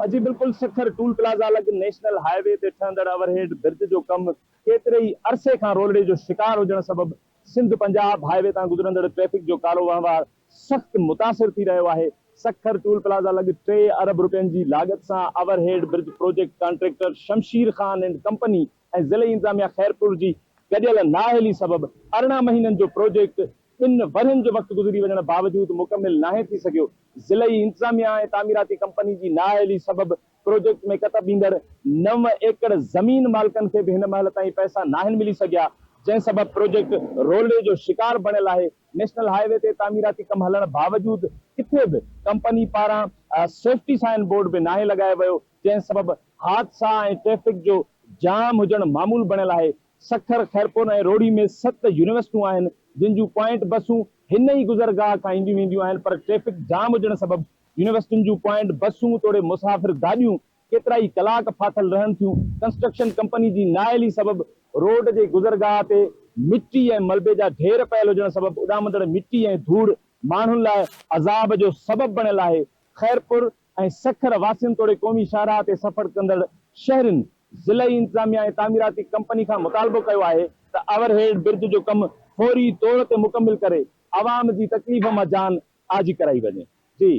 جي بلڪل Sukkur tool plaza لڳ نيشنل هاء وي تي ٺهندڙ اوور هيڊ برج جو ڪم ڪيتري ئي عرصي کان رولڙي جو شڪار هجڻ سبب سنڌ پنجاب هاء وي تان گذرندڙ ٽريفڪ جو ڪارو وهنوار سخت متاثر ٿي رهيو آهي. سکر ٽول پلازا لڳ ٽي ارب رپين جي لاڳت سان overhead bridge project contractor Shamsher Khan and company ۽ ضلعي انتظاميا خيرپور جي گڏيل نااهلي سبب 18 مهينن جو پروجيڪٽ ٻن ورهين جو وقت گذري وڃڻ باوجود مڪمل ناهي ٿي سگهيو. ضلعي انتظاميا ۽ تعميراتي ڪمپني جي نااهلي سبب پروجيڪٽ ۾ ڪتب ايندڙ نو ايڪڙ زمين مالڪن کي به هن مهل تائين پئسا ناهن ملي سگهيا، جنهن سبب پروجيڪٽ رولڙي جو شڪار بڻيل آهي. نيشنل هاء وي تي تعميراتي ڪم هلڻ باوجود ڪٿي به ڪمپني پاران سيفٽي سائن بورڊ به ناهي لڳايو ويو، جنهن سبب حادثا ۽ ٽريفڪ جو جام هجڻ معمول بڻيل آهي. سکر، خيرپور ۽ روهڙي ۾ ست يونيورسٽون آهن، جن جون پوائنٽ بسون هن ئي گذرگاهه کان اينديون وينديون آهن پر ٽريفڪ جام هجڻ سبب يونيورسٽين جون پوائنٽ بسون توڙي مسافر گاڏيون ڪيترائي ڪلاڪ ڦاٿل رهن ٿيون، ڪنسٽرڪشن ڪمپني جي نااهلي سبب روڊ جي گذرگاهه تي مٽي ۽ ملبي جا ڍير پيل هجڻ سبب اڏامندڙ مٽي ۽ ڌوڙ ماڻهن لاء عذاب جو سبب بڻيل آهي، خيرپور ۽ سکر واسين توڙي قومي شاهراهه تي سفر ڪندڙ شهرين ضلعي انتظاميا ۽ تعميراتي ڪمپني کان مطالبو ڪيو آهي ته اوور هيڊ برج جو ڪم فوري طور تي مڪمل ڪري عوام جي تڪليف مان جان آجي ڪرائي وڃي. جي.